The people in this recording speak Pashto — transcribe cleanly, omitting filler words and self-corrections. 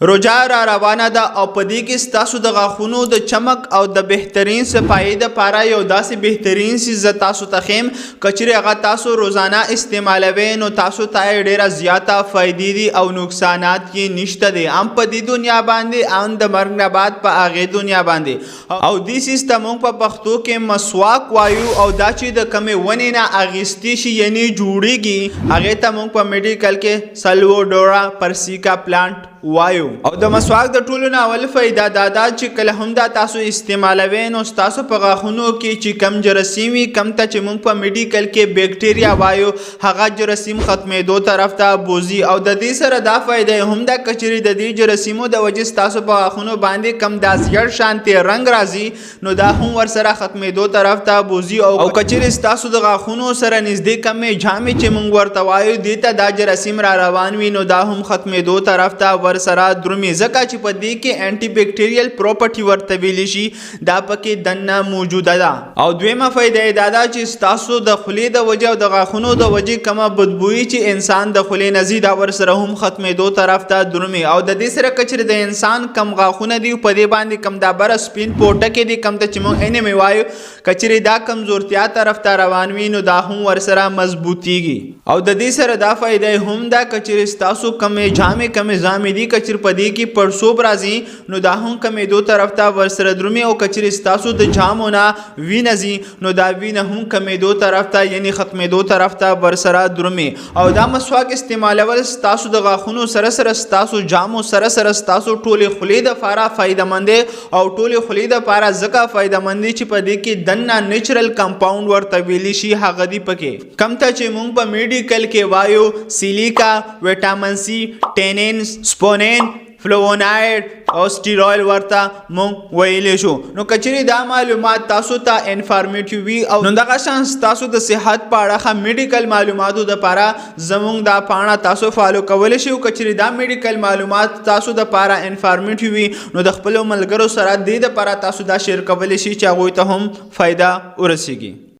روژه را روانه ده او په دې کې ستاسو د غاښونو د چمک او د بهترین صفایي د پاره یو داسې بهترین څیز زه تاسو ته ښیم، که چیرې هغه تاسو روزانه استعمالوئ نو تاسو ته یې ډیره زیاته فایدې دي او نقصانات یې نشته دی، هم په دې دنیا باندې هم د مرګ نه بعد په هغې دنیا باندې. او دې څیز ته موږ په پښتو کې مسواک وایو، او دا چې د کومې ونې نه اخیستی شي یعنی جوړیږي، هغې ته موږ په میډیکل کې سلوډورا پرسیکا پلانټ وایو. او د مسواک د ټولو نه اول فایده دا ده چې کله هم دا تاسو استعمالوئ نو ستاسو په غاښونو کې چې کم جراثیم وي، کم ته چې موږ په میډیکل کې بیکټیریا وایو، هغه جراثیم ختمېدو طرف ته بوځي. او د دې سره دا فایده هم ده، که چیرې د دې جراثیمو د وجې ستاسو په غاښونو باندې کم دا زیړ شانتې رنګ راځي نو دا هم ورسره ختمېدو طرف ته بوځي. او که چیرې ستاسو د غاښونو سره نږدې کمې جامې چې موږ ورته وایو، دې ته دا جراثیم را روان وي نو دا هم ختمېدو طرف ته ورسره درومي، ځکه چې په دې کې انټي بیکټیریل پراپرټي ورته ویلی شي، دا پکې دننه موجوده ده. او دویمه فایده یې دا ده چې ستاسو د خولې د وجې او د غاښونو د وجې کومه بدبویي چې انسان د خولې نه ځي، دا ورسره هم ختمېدو طرف ته درومي. او د دې سره که چېرې د انسان کم غاښونه دي، په دې باندې کم دا بره سپین پوټکی دي، کم ته چې موږ انیمي وایو، که چېرې دا کمزورتیا طرف ته روان وي نو دا هم ورسره مضبوطیږي. او د دې سره دا فایده هم ده، که چېرې ستاسو کمې جامې کمې زامې دي، که چېرې په دې کې پړسوب راځي نو دا هم کمېدو طرف ته ورسره درومي. او که چېرې ستاسو د جامو نه وینه ځي نو دا وینه هم کمېدو طرف ته یعنی ختمېدو طرف ته ورسره درومي. او دا مسواک استعمالول ستاسو د غاښونو سره سره ستاسو جامو سره سره ستاسو ټولې خولې دپاره فایده مند دی، او ټولې خولې دپاره ځکه فایده مند دی چې په دې کې دننه نیچرل کمپاوند ورته ویلی شي، هغه دی پکې کم ته چې مونږ په میډیکل کې وایو سیلیکا، ویټامن سی، ټینینز، سپونین، فلووناید او سټیرویل ورته مونږ ویلی شو. نو که چیرې دا معلومات تاسو ته انفارمیټیو وي او نو دغه شان ستاسو د صحت په اړه ښه میډیکل معلوماتو دپاره زمونږ دا پاڼه تاسو فالو کولی شئ. او که چیرې دا میډیکل معلومات تاسو دپاره انفارمیټیو وي نو د خپلو ملګرو سره دې دپاره تاسو دا شیر کولی شئ چې هغوی ته هم فایده ورسیږي.